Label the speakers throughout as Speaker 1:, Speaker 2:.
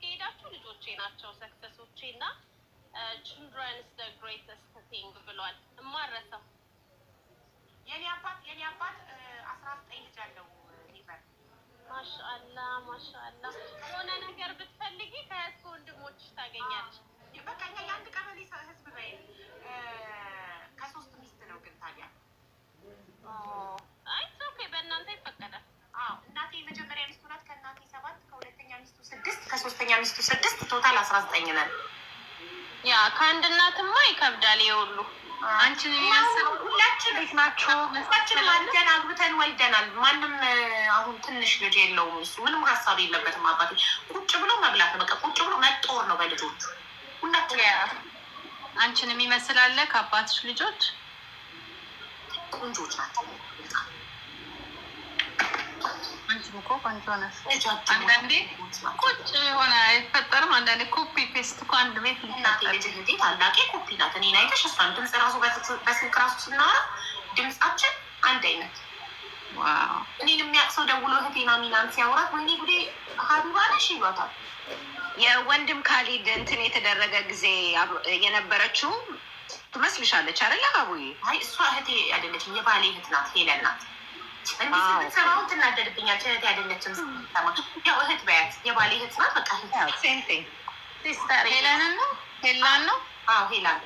Speaker 1: ከሄዳችሁ ልጆቼ ናቸው success ኦቼ እና children's the greatest thing ብሏል። እማረሰው
Speaker 2: የኔ አባት 19 ልጅ አለው ሊበር።
Speaker 1: ማሻአላ ማሻአላ። የሆነ ነገር ብትፈልጊ ከእህት ከወንድሞችሽ ታገኛለሽ።
Speaker 2: በቃ እኛ የአንድ ቀበሌ ህዝብ በይ። ከሶስት ሚስት ነው ግን ታዲያ።
Speaker 1: አይ okay፣ በእናንተ ይፈቀዳል።
Speaker 2: አዎ፣ እናቴ የመጀመሪያ ሚስቱ ናት። ከእናቴ ሰባት፣ ከሁለተኛ ሚስቱ ስድስት፣ ከሶስተኛ ሚስቱ ስድስት፣ total 19 ነን።
Speaker 1: Yeah፣ ከአንድ እናትማ ይከብዳል ይሄ ሁሉ።
Speaker 3: አንቺን የሚመስል
Speaker 2: ሁላችን
Speaker 3: እንዴት ናችሁ?
Speaker 2: ሁላችንም አድገን አግብተን ወልደናል። ማንም አሁን ትንሽ ልጅ የለውም። እሱ ምንም ሀሳብ የለበትም። አባቴ ቁጭ ብሎ መብላት ነው። በቃ ቁጭ ብሎ መጦር ነው በልጆቹ። ሁላችን
Speaker 3: አንቺን የሚመስል አለ ከአባትሽ ልጆች?
Speaker 2: ቆንጆች ናቸው በጣም።
Speaker 3: አንቺም እኮ ቆንጆ ነሽ።
Speaker 2: ረጃጅሞች
Speaker 3: አንዳንዴ
Speaker 2: ናቸው።
Speaker 3: ቁጭ የሆነ አይፈጠርም። አንዳንዴ copy paste እኮ አንድ ቤት
Speaker 2: እናቴ
Speaker 3: ይፈጠር።
Speaker 2: ልጅ እህቴ ታላቄ ኮፒ ናት። እኔን አይተሽ እሷን ድምፅ ራሱ በስልክ ራሱ ስናወራ ድምፃችን አንድ አይነት። እኔን የሚያውቅ ሰው ደውሎ እህቴን አሚናን ሲያወራት ወይኔ ጉዴ ሀቢባ ነሽ ይሏታል።
Speaker 4: የወንድም ካሊድ እንትን የተደረገ ጊዜ የነበረችው ትመስልሻለች አይደለ አቡዬ?
Speaker 2: አይ፣ እሷ እህቴ አይደለችም፣ የባሌ እህት ናት፣ ሄለን ናት። እንዲህ ስትሰማውን ትናደድብኛለች። እህቴ አይደለችም ስትሰማ፣ ያው እህት በያት፣ የባሌ እህት ናት። በቃ እህት።
Speaker 4: Same thing.
Speaker 1: Sister.
Speaker 3: ሄለንን ነው፣ ሄላን ነው።
Speaker 2: አዎ፣ ሄላን።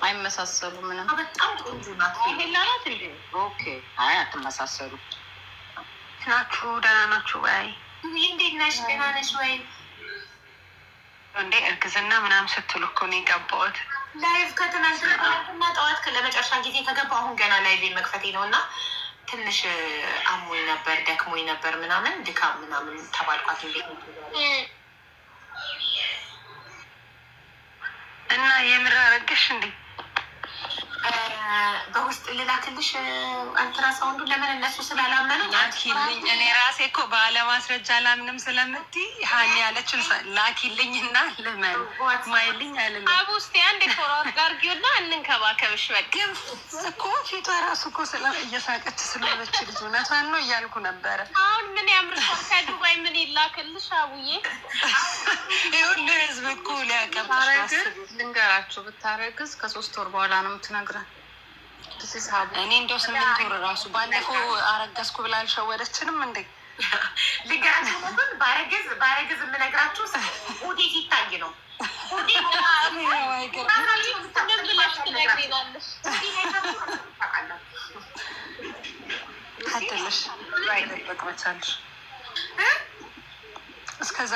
Speaker 3: አይመሳሰሉ ምንም።
Speaker 2: በጣም ቆንጆ ናት ሄለን።
Speaker 3: ሄላ ናት እንዴ?
Speaker 4: Okay፣ አይ አትመሳሰሉ።
Speaker 5: ናችሁ? ደህና ናችሁ ወይ?
Speaker 2: እንዴት ነሽ? ደህና ነሽ ወይ?
Speaker 5: እንዴ፣ እርግዝና ምናምን ስትሉ እኮ ነው የገባሁት።
Speaker 2: Live ከትናንትና ጠዋት ለመጨረሻ ጊዜ ከገባ አሁን ገና live መክፈቴ ነው እና ትንሽ አሞኝ ነበር፣ ደክሞኝ ነበር ምናምን፣ ድካም ምናምን ተባልኳት። እንዴት
Speaker 5: እና የምር አረገሽ እንዴ?
Speaker 2: በውስጥ ልላክልሽ አልትራሳውንዱ፣ ለምን እነሱ ስላላመኑ።
Speaker 5: ላኪልኝ። እኔ ራሴ እኮ ባለማስረጃ አላምንም ስለምትይ ሀኒ ያለችን ላኪልኝ እና ልመን ማይልኝ አልልም።
Speaker 1: አቡ እስኪ አንድ forward አድርጊውና እንንከባከብሽ በቃ።
Speaker 5: ግን እኮ ፊቷ ራሱ እኮ እየሳቀች ስለሆነች ልጅ እውነቷን ነው እያልኩ ነበረ።
Speaker 1: አሁን ምን ያምርሻል? ከዱባይ ምን ይላክልሽ አቡዬ?
Speaker 5: ይሁሉ ህዝብ እኮ ሊያቀብሽ
Speaker 3: ታረግዝ ልንገራችሁ፣ ብታረግዝ ከ3 ወር በኋላ ነው የምትነግረን። This is ሀቡ።
Speaker 5: እኔ እንደው 8 ወር ራሱ ባለፈው አረገዝኩ ብላ አልሸወደችንም እንዴ?
Speaker 2: ልንገራችሁ ግን ባረግዝ የምነግራችሁ ሆዴ ሲታይ ነው። ሆዴ
Speaker 1: ምን ብለሽ ትነግሪናለሽ?
Speaker 5: ታደለሽ፣ ደበቅ መቻልሽ እስከዛ።